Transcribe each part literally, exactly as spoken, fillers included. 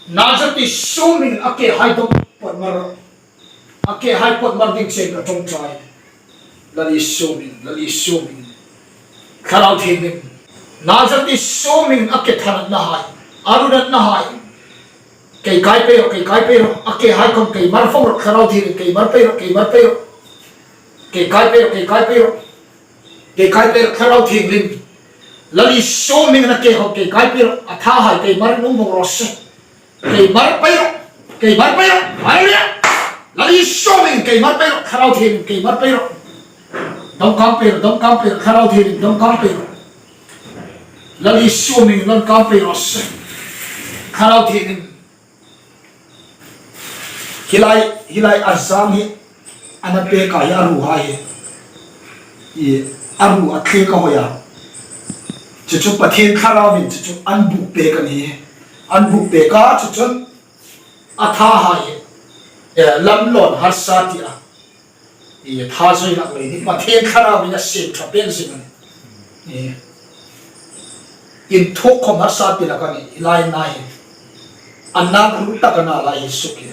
Nazareth Isu hmingin a kehai dawng pawt mar, a kehai pawt mar ding chen ka ṭawngṭai. Lal Isu hmingin, Lal Isu hmingin. Thlarau Thienghlim. Nazareth Isu hmingin a ke thawnatnahai, a runatnahai. Kei kai pei rawh, kei kai pei rawh, a kehai khawm kei mar fawng rawh, Thlarau Thienghlim, kei mar pei rawh, kei mar pei rawh. Kei kai pei rawh, kei kai pei rawh. Kei kai pei rawh, Thlarau Thienghlim. Lal Isu hmingin a ke khawm kei kai pei rawh, a thahai kei mar um vawng raw se. Kei mar pei rawh, kei mar pei rawh. Hallelujah. Lal Isu hmingin kei mar pei rawh, Thlarau Thienghlim, kei mar pei rawh. Dawngkam pei rawh, dawngkam pei rawh, Thlarau Thienghlim, dawngkam pei rawh. Lal Isu hmingin dawngkam pei raw se. Thlarau Thienghlim. Hi lai, hi lai a zam hi a na pek a hi a ruhai hi. I a ruh a thleng ka hoi a. Chu chu Pathien Thlarauvin chu chu an buk pek a nih. An buk pek a chu chun a thahai hi. Eh, lam lawn harsa ti a. I tha zui lak lei ni Pathien Thlarauvin a siem ṭha pek zing a nih. I inthawk khawm harsa ti lak a nih, i lai na hi. A na khum tak a na lai hi suk hi.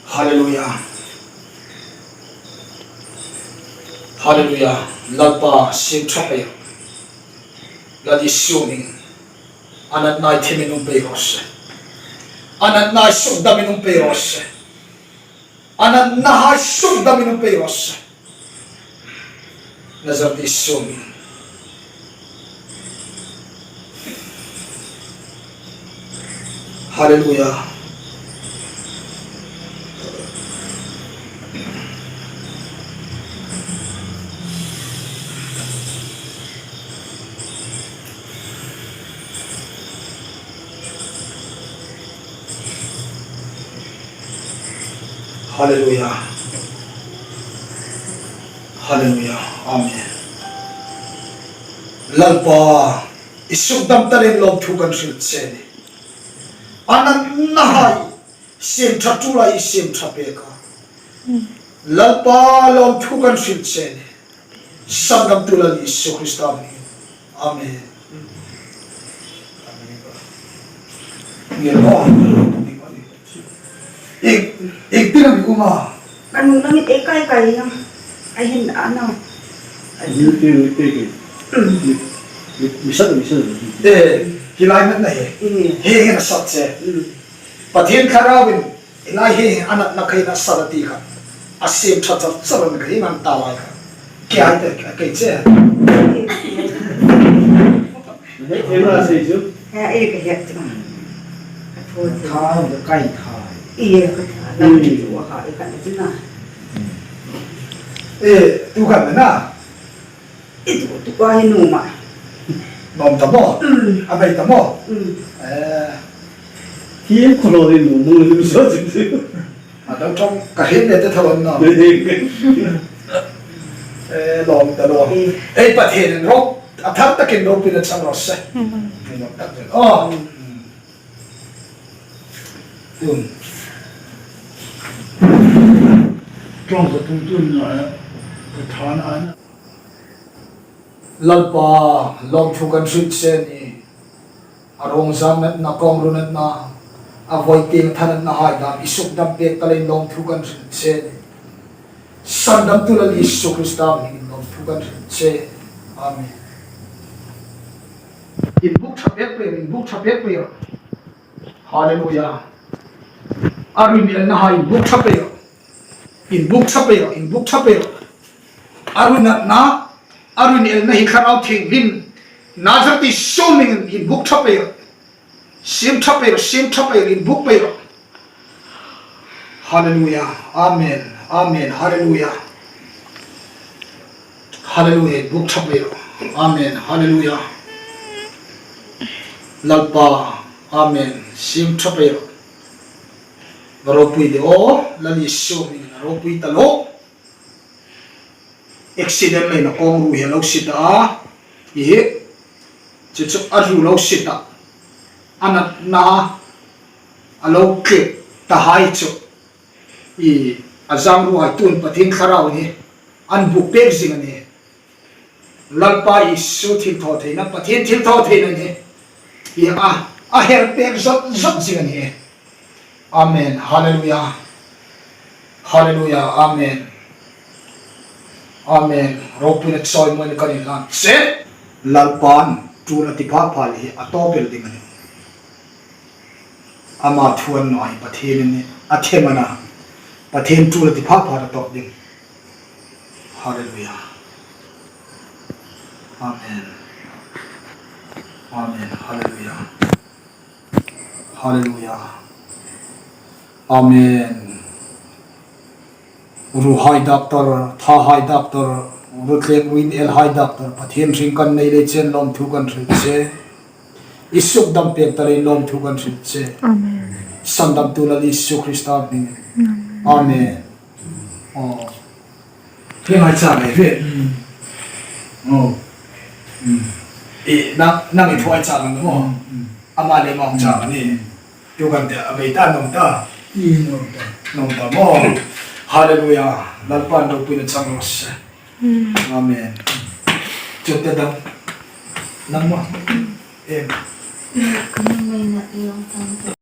Hallelujah. Hallelujah. Lalpa siem ṭha pei. Lal Isu hmingin. A natnahai thimin um pei raw se. A natnahai sukdamin um pei raw se. A natnahai sukdamin um pei raw se. Nazareth Isu hmingin. Hallelujah. Hallelujah. Hallelujah. Amen. Lalpa, i sukdam tarin lawmthu kan hril che a nih. A natnahai siem ṭha tu lai siem ṭha pek a. Lalpa lawmthu kan hril che a nih. Sandamtu Lal Isu Krista hmingin. Amen. Ngir aw. Ieng, ieng tin am i um a? Ka nu nang ei kai kai nang. A hin a na. Mi, mi, mi, mi, mi, mi sat, mi sat. Eh, hi lai nat na hi. Mm. Hi, hi na sat che. Mm. Pathien Thlarauvin, hi lai hi, a natna kha hi na sat a ti kha. A siem ṭha char char a ni kha, hi ngan ta lai kha. Kei hai te, kei che. Hei, hei, la sei chu. He, ei ka het chu. Ka thaw chu. Thaw, ka kai thaw. Ie, ka thaw. Lam chu a ha, ei ka na chu na. E, tu khan na. I tu, tu ka hi nuom a. Nuom ta maw? Mm. A bei ta maw? Mm. Eh. Hi em kholo ri nuom, nuom ri so chu. A dang ṭawng ka hriet le te thaw an nuom. Eh, lawm ta lawm. Mm. Ei Pathienin ro, a thar takin ropuina chang raw se. Mm. Ni nuom tak zel. Oh. Mm. Tun. Ṭawng ka tum tun na, ka ṭha na. Lalpa, lawmthu kan hril che a nih. A rawng zam natna, kawng ru natna, a voi tieng tha natna hai dam, i sukdam pek ta leiin lawmthu kan hril che a nih. Sandamtu Lal Isu Krista hmingin lawmthu kan hril che. Amen. Inbuk ṭha pek pei, inbuk ṭha pek pei. Hallelujah. A rin elna hai inbuk ṭha pei. Inbuk ṭha pei, inbuk ṭha pei. A ru natna, a rin elna hi Thlarau Thienghlim, Nazareth Isu hmingin inbuk ṭha pei. Siem ṭha pei, siem ṭha pei, inbuk pei. Hallelujah. Amen. Amen. Hallelujah. Hallelujah. Inbuk ṭha pei. Amen. Hallelujah. Lalpa. Amen. Siem ṭha pei. Ropui de aw, Lal Isu hmingin ropui ta lo. Accident leiin a kawng ru hi a lo si ta a. I hi. Chu chu a ru lo si ta. A natna a lo tlek ta hai chu. I a zam ru hai tun Pathien Thlarau ni. An buk pek zing a nih. Lalpa Isu thilthawtheina, Pathien thilthawtheina hi, hi a, a her pek zot zot zing a nih. Amen. Hallelujah. Hallelujah. Amen. Amen. Ropuina chawimawina kan inhlan che. Lalpan tul a ti pha pha le hi a tawp el ding a nih. Ama thu a ni naw hi Pathien a nih. A them a na. Pathien tul a ti pha pha a tawp ding. Hallelujah. Amen. Amen. Hallelujah. Hallelujah. Amen. Ruhai doctor, thahai doctor, rutlek ruin elhai doctor, Pathien hring kan nei lei chen lawmthu kan hril che. Isu dam pek ta lei lawmthu kan hril che. Amen. Sandamtu Lal Isu Krista hmingin. Amen. Amen. Oh. Hi ngai cha ngai ve. Mm. Oh. Mm. E, na, nang i thuai cha nang mo. Mm. Ama le ma cha ni. Mm. Tu kan te a bei ta nong ta. I nong ta. Nong ta mo. Hallelujah. Lalpan ropuina chang ro se. Mm. Amen. Chut te dam. Nang mo. Mm. Em. Mm. Nang mai na i ong chang ta.